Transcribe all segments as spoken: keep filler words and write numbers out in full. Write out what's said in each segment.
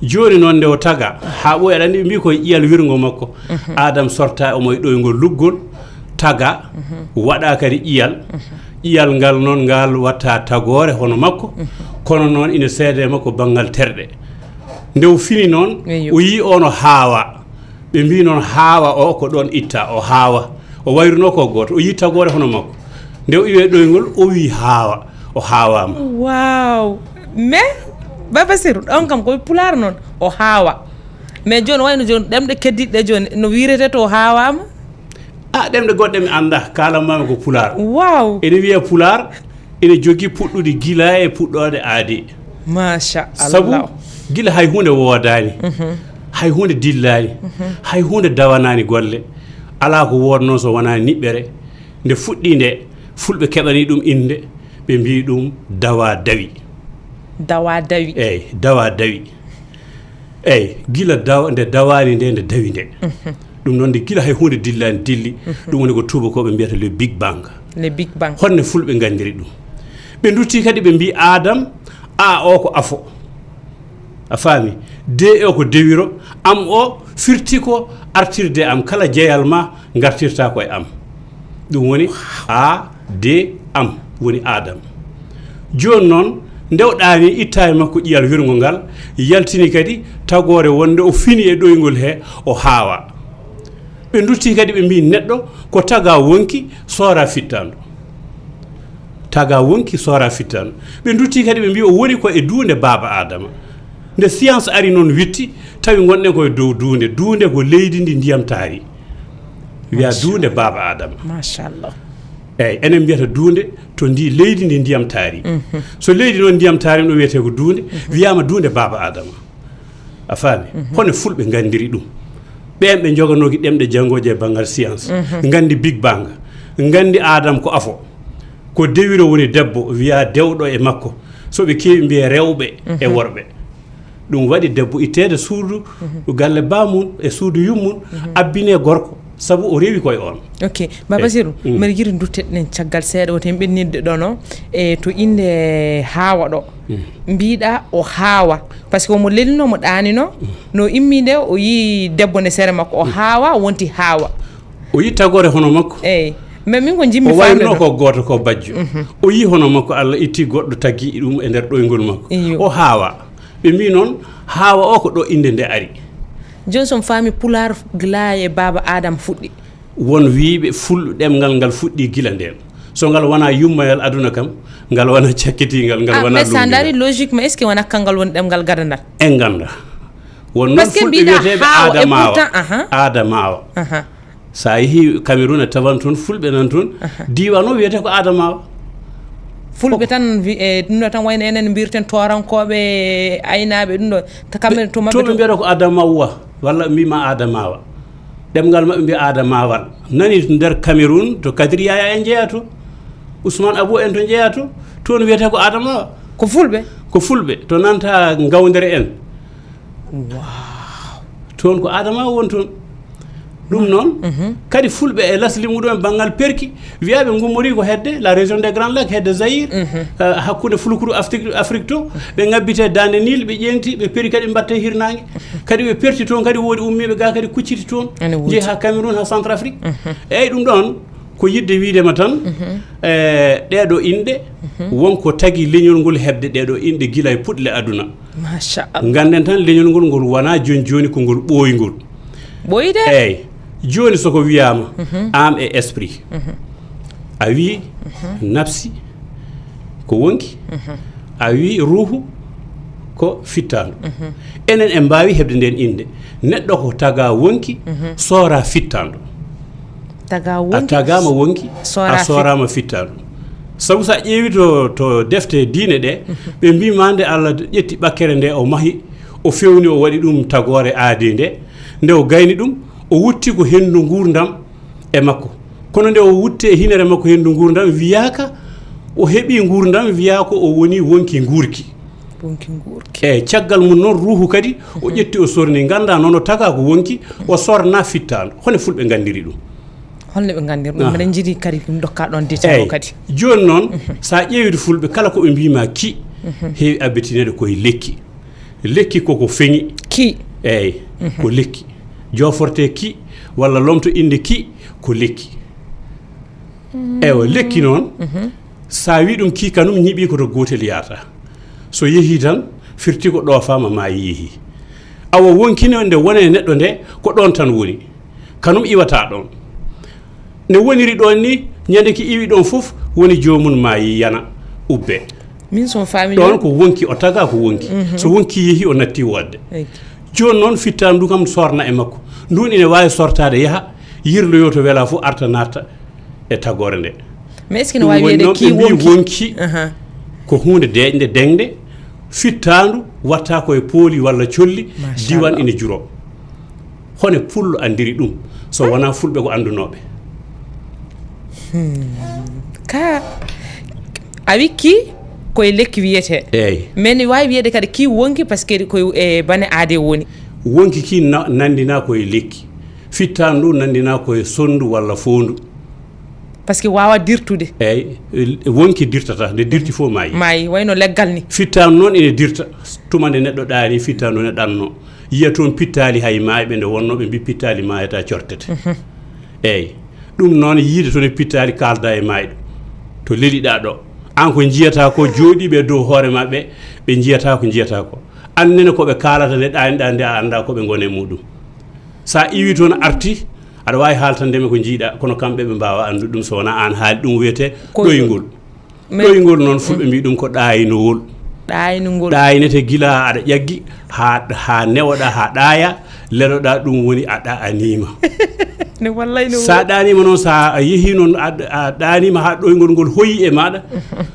Jooni noon nde o taga, haa ɓooyi, aɗa anndi ɓe mbii ko e ƴiyal wirngo makko, Adam sorta omo e ɗoyngol luggol, taga, waɗa kadi ƴiyal. Ƴiyal ngal noon ngal watta tagoore hono makko, kono noon ina seede makko banngal terɗe. Nde o fini noon, o yii o no haawa. Ɓe mbii noon haawa o ko ɗoon itta, o haawa. O wayruno ko gooto, o yii tagoore hono makko. Nde o iwi e ɗoyngol, o wii haawa, o haawaama. Waaw. Mais Baba Sirou, ɗon kam ko pulaar noon, o haawa. Mais jooni wayno jooni ɗemɗe keddiiɗe ɗe jooni, no wiirete to o haawaama? A, ɗemɗe goɗɗe mi annda, kaalan maami ko pulaar. Waaw. Ene wiya pulaar, ene jogii puɗɗude gila e puɗɗoode aadi. Masha Allah. Sabu gila hay huunde woodaani, hay huunde dillaani, hay huunde dawanaani golle. Alaa ko woodnoo so wonaa niɓɓere. Nde fuɗɗii nde, fulɓe keɓani ɗum innde, ɓe mbii ɗum dawa dawi. Dawa dawi. Eey, dawa dawi. Eey, gila dawa, nde dawaani nde, nde dawi nde. Ɗum noon nde gila hay huunde dillaani dilli, ɗum woni ko tuubakooɓe mbiyata le Big Bang. Le Big Bang. Honno fulɓe nganndiri ɗum? Ɓe nduttii kadi ɓe mbii Adam, A o ko afo. A faami? De o ko dewiro, am o firti ko artirde am, kala jeyal ma ngartirta ko e am. Ɗum woni A D am, woni Adam. Jooni noon, nde o ɗaani, itta e makko ƴiyal wirngo ngal, yaltini kadi tagoore wonde o fini e ɗoyngol he, o haawa. Ɓe nduttii kadi ɓe mbii neɗɗo ko taga wonki, soora fittaandu. Taga wonki, soora fittaandu. Ɓe nduttii kadi ɓe mbii o woni ko e duunde baaba Adama. Nde science ari noon witti, tawi ngonɗen ko e dow duunde. Duunde ko leydi ndi ndiyam taari. Wiya duunde baaba Adama. Machallah. Eyyi, enen mbiyata duunde to ndi leydi ndi ndiyam taari. So leydi noon ndiyam taari, no wiyetee ko duunde, wiyaama duunde baaba Adama. A faami? Hono fulɓe nganndiri ɗum. Ɓeen ɓe njoganooki ɗemɗe janngooje e banngal science. Nganndi Big Bang. Nganndi Adam ko afo. Ko dewiro woni debbo, wiya dewɗo e makko. So ɓe keewi mbiya rewɓe e worɓe. Ɗum waɗi debbo itteede suudu galle baamum e suudu yummum, abbinee gorko, sabu o rewi koye oon. Ok, Baba Sirou, mbeɗa yiɗi ndutteɗen caggal seeɗa, woto en ɓennitde ɗono, e to innde haawa ɗo. Mbiɗa o haawa, parce que omo lelino, mo ɗaanino, no immi nde o yii debbo nde sere makko, o haawa, wonti haawa. O yii tagoore hono makko. Eyyi. Mais min ko njimmi o wayruno famde ko gooto ko bajjo. O yii hono makko, Allah itti goɗɗo taggi ɗum e nder ɗoyngol makko. Iyo. O haawa. Ɓe mbii noon, haawa o ko ɗo innde nde ari. Jooni so mi faami pulaar gila e baaba Adam fuɗɗi. Won wiiɓe ful ɗemngal ngal fuɗɗi gila ndeen. So ngal wonaa yummayal aduna kam, ngal wonaa cakkitingal, ngal wonaa mais sa lunngingal. Ndaari logiquement, est-ce que wonaa kanngal woni ɗemngal gadandal? En ngannda. Won noon parce que fulɓe mbiɗa wiyeteeɓe haawa, et aadamaawa. Pourtant, aha. Aadamaawa. Aha. So a yehii Cameroun, a tawan toon fulɓe nan toon. Aha. Diiwaan o wiyetee ko aadamaawa. Fulɓe tan wi-, e ɗum ɗo tan wayno enen mbirten toorankooɓe, aynaaɓe, ɗum ɗo. Ta kamɓe to maɓɓe to ɓe to mbiyata ko aadamaawa, walla mbiima aadamaawa. Ɗemngal maɓɓe mbiya aadamaawal. Nani nder Cameroun, to Kadri Yaya en njeyaa to. Ousmane Abou en to njeyaa to. Toon wiyetee ko aadamaawa. Ko fulɓe? Ko fulɓe. To nanta Ngawndere en. Wow. Toon ko Adama won toon. Ɗum noon, kadi fulɓe e lasli muɗum e banngal perki, wiyaa ɓe ngummorii ko hedde la région des Grands Lacs, hedde Zaïre, eh, hakkunde fulkuru Afrik, Afrique to, ɓe ngabbitee Daande Nil, ɓe ƴeeŋti, ɓe peri kadi ɓe mbattee hirnaange. Kadi ɓe perti toon, kadi woodi ummiiɓe gaa kadi kucciti toon, ene woodi. Njehi haa Cameroun, haa Centrafrique. Eyyi, ɗum ɗoon, ko yiɗde wiide ma tan, eh, ɗeeɗo inɗe, won ko tagi leñol ngol heɓde ɗeeɗo inɗe gila e puɗle aduna. Machallah. Ngannden tan leñol ngol, ngol wonaa jooni jooni ko ngol ɓooyngol. Ɓooyi de. Eyyi, jooni so ko wiyaama, âme et esprit. A wii nafsi ko wonki, a wii ruuhu ko fittaandu. Enen en mbaawi heɓde ndeen innde. Neɗɗo ko tagaa wonki, sooraa fittaandu. Tagaa wonki, a tagaama wonki, sooraa a fit- sooraama fittaandu. Sabu so a ƴeewi to, to defte diine ɗe, ɓe mbii ma nde Allah ƴetti ɓakkere nde o mahi, o fewni, o waɗi ɗum tagoore aadi nde, nde o gayni ɗum, o wutti ko henndu nguurndam e makko. Kono nde o wutti e hinere makko henndu nguurndam, wiyaaka o heɓii nguurndam, wiyaa ko o woni wonki nguurki. Wonki nguurki. Eyyi, caggal mum noon, ruuhu kadi, o ƴetti, o sorni. Nganndaa noon, o tagaa ko wonki, o sorna fittaandu. Hono fulɓe nganndiri ɗum? Holno ɓe nganndiri ɗum? Aha. Mbeɗa njiɗi kadi ɗum ndokkaa ɗoon détail o kadi. Eyyi. Jooni noon, so a ƴeewii fulɓe, kala ko ɓe mbii ma ki, heewi abbitineede ko e lekki. Lekki koko feŋi. Ki. Eyi, ko lekki. Joforte ki, walla lomto innde ki, ko lekki. Ewa, lekki noon, so a wi ɗum ki kanum ñiɓi ko to gootel yahata. So yehi tan, firti ko ɗoofaama ma yehi. Awa wonki noon nde wone neɗɗo nde, ko ɗoon tan woni. Kanum iwata ɗoon. Ne woniri ɗoon ni, ñande ki iwi ɗoon fof, woni joomum ma yana, ubbe. Min so mi faami ɗoon ko wonki, o taga ko wonki. So wonki yehi, o natti woodde. Jooni noon, fittaandu ndu kam sorna e makko. Ndun ine waawi sortaade, yaha, yirloyo to wela fof, arta natta e tagoore nde. Mais est-ce que ne waawi wiyeede ki wonki? Wonki ko huunde deeƴnde, deŋde, fittaandu watta ko e pooli walla colli, diwan ina juro. Hone pullo anndiri ɗum, so wonaa fulɓe ko anndunooɓe? Ka a wikki koye lekki wiyetee. Eeyi. Mais ne waawi wiyeede kadi ki wonki, parce que koye e bane aade woni. Wonki ki nanndinaa koye lekki. Fittaandu ndu nanndinaa koye sonndu walla foondu. Parce que waawa dirtude. Eeyi, wonki dirtata, nde dirti fof maayi. Maayi, wayno leggal ni. Fittaandu noon ene dirta, tuma nde neɗɗo ɗaani, fittaandu ne ɗanno. Yiya toon pittaali hay maayɓe, nde wonnoo ɓe mbi pittaali maayata cortete. Eeyi, ɗum noon yiide toon e pittaali kaalda e maayɗo. To leliɗaa ɗo. Aan ko njiyata ko jooɗiiɓe e dow hoore maɓɓe, ɓe njiyata ko njiyata ko. Aan nene ko ɓe kaalata nde ɗaaniɗaa nde a anndaa ko ɓe ngoni e muɗum. So a iwii toon arti, aɗa waawi haaltande ɓe ko njiiɗaa, kono kamɓe ɓe mbaawaa anndude ɗum so wonaa aan haali ɗum wiyetee ɗoyngol. Ɗoyngol noon fulɓe mbii ɗum ko ɗaayinowol. Ɗaayinowol. Ɗaayinete gila aɗa ƴaggi haa haa newoɗaa haa ɗaaya, leloɗaa ɗum woni a ɗaaniima. So a ɗaaniima noon, so a yehii noon a ɗaaniima haa ɗoyngol ngol hoyi e maaɗa,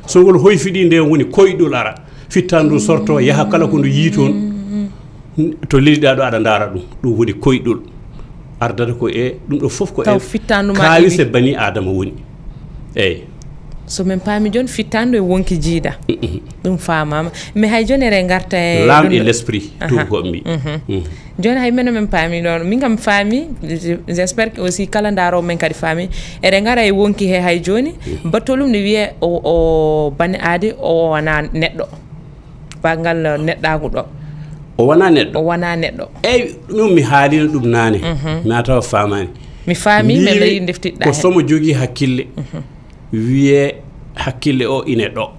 so ngol hoyfiɗii nde woni koyɗol ara. Fittaandu ndu sortoo yaha kala ko ndu yii toon. To leliɗaa ɗo aɗa ndaara ɗum, ɗum woni koyɗol. Ardata ko e ɗum ɗo fof ko e kaawise bani aadama woni. Eeyi. So min paami jooni fittaandu e wonki jiida. Ɗum faamaama. Mais hay jooni eɗen ngarta e. L'âme et l'esprit, tuubakooɓe mbii. Jooni hay mino min paami ɗoon. Min kam mi faami, j'espère que aussi kala ndaaroowo men kadi faami. Eɗen ngara e wonki he hay jooni. Batolum ne wiyee o bani aadi o wonaa neɗɗo. Banngal neɗɗaagu ɗo. O wonaa neɗɗo. O wonaa neɗɗo. Eeyi, ɗum mi haalino ɗum naane. Mi a tawa faamaani. Mi faami, mi leydi ndeftiɗɗa. Ko somo jogii hakkille. Wiyee hakkille o ine ɗo.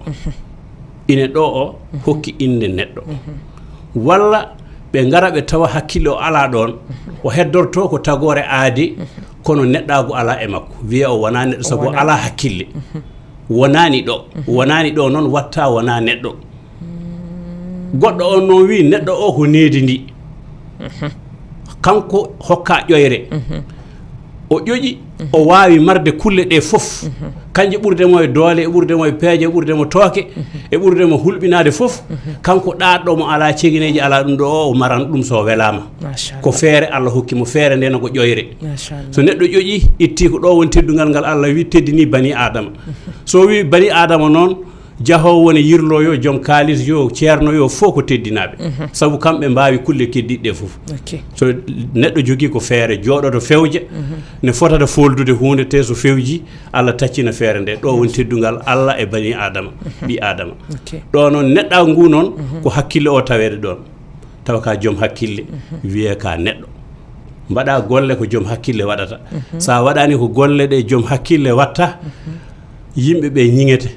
Ine ɗo o hokki innde neɗɗo. Walla ɓe ngara ɓe tawa hakkille o alaa ɗoon. O heddorto ko tagoore aadi, kono neɗɗaagu alaa e makko. Wiyee o wonaa neɗɗo sabu o alaa hakkille. Wonaani ɗo. Wonaani ɗo noon watta wonaa neɗɗo. Goɗɗo on noon wii neɗɗo o ko needi ndi. Kanko hokka ƴoyre. O ƴoƴi, o waawi marde kulle ɗe fof. Kanje ɓurde mo e doole, e ɓurde mo e peeje, e ɓurde mo tooke, e ɓurde mo hulɓinaade fof. Kanko ɗaɗɗo mo alaa cegineeji, alaa ɗum ɗo o, o maran ɗum so welaama. Ko feere Allah hokki mo, feere nde no ko ƴoyre. So neɗɗo ƴoƴi, itti ko ɗo woni teddungal ngal Allah wi teddini bani Adama. So wi bani Adama noon, jahoowo ne yirlo yo, joom kaalis yo, ceerno yo, fof ko teddinaaɓe. Sabu kamɓe mbaawi kulle keddiɗe ɗe fof. So neɗɗo jogii ko feere, jooɗoto fewja, ne fotata foldude huunde, te so fewji, Allah taccina feere nde. Ɗo woni teddungal Allah e bani Adama, ɓi Adama. Ɗo noon neɗɗaagu ngu noon, ko hakkille o taweede ɗoon. Tawa ka joom hakkille, wiyee ka neɗɗo. Mbaɗa golle ko joom hakkille waɗata. So a waɗaani ko golle ɗe joom hakkille watta, yimɓe ɓe ñiŋete,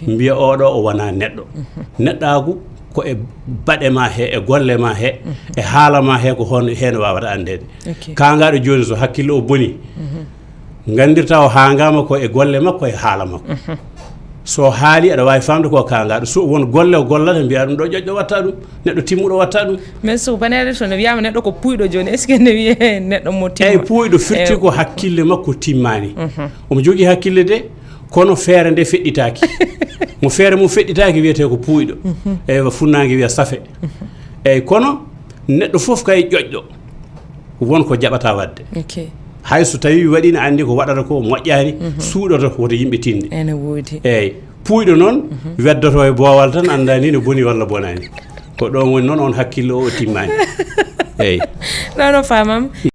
mbiya oɗo o wonaa neɗɗo. Neɗɗaagu ko e baɗe ma he, e golle ma he, e haala ma he, ko hon heen wawata anndeede. Kaangaaɗo jooni so hakkille o boni, nganndirta o haangaama ko e golle makko e haala makko. So haali aɗa waawi faamde ko kaangaaɗo, so won golle o gollata mbiya ɗum ɗo ƴoƴɗo watta ɗum, neɗɗo timmuɗo watta ɗum. Mais so baneeɗe so ne wiyaama neɗɗo ko puuyɗo jooni, est ce que ne wiyee neɗɗo mo timma? Eyi, puuyɗo firti ko hakkille makko timmaani. Omo jogii hakkille de, kono feere nde feɗɗitaaki. Mo feere mum feɗɗitaaki wiyetee ko puuyɗo. Eywa, funnaange wiya safe. Eyi, kono neɗɗo fof kay ƴoƴɗo. Won ko jaɓata waɗde. Hay so tawii waɗi ne anndi ko waɗata ko moƴƴaani, suuɗoto woto yimɓe tinde. Ene woodi. Eeyi, puuyɗo noon weddoto e boowal tan anndaa ni no boni walla bonaani. Ko ɗoon woni noon on hakkille o timmaani. Eeyi. Ɗoon o faamam.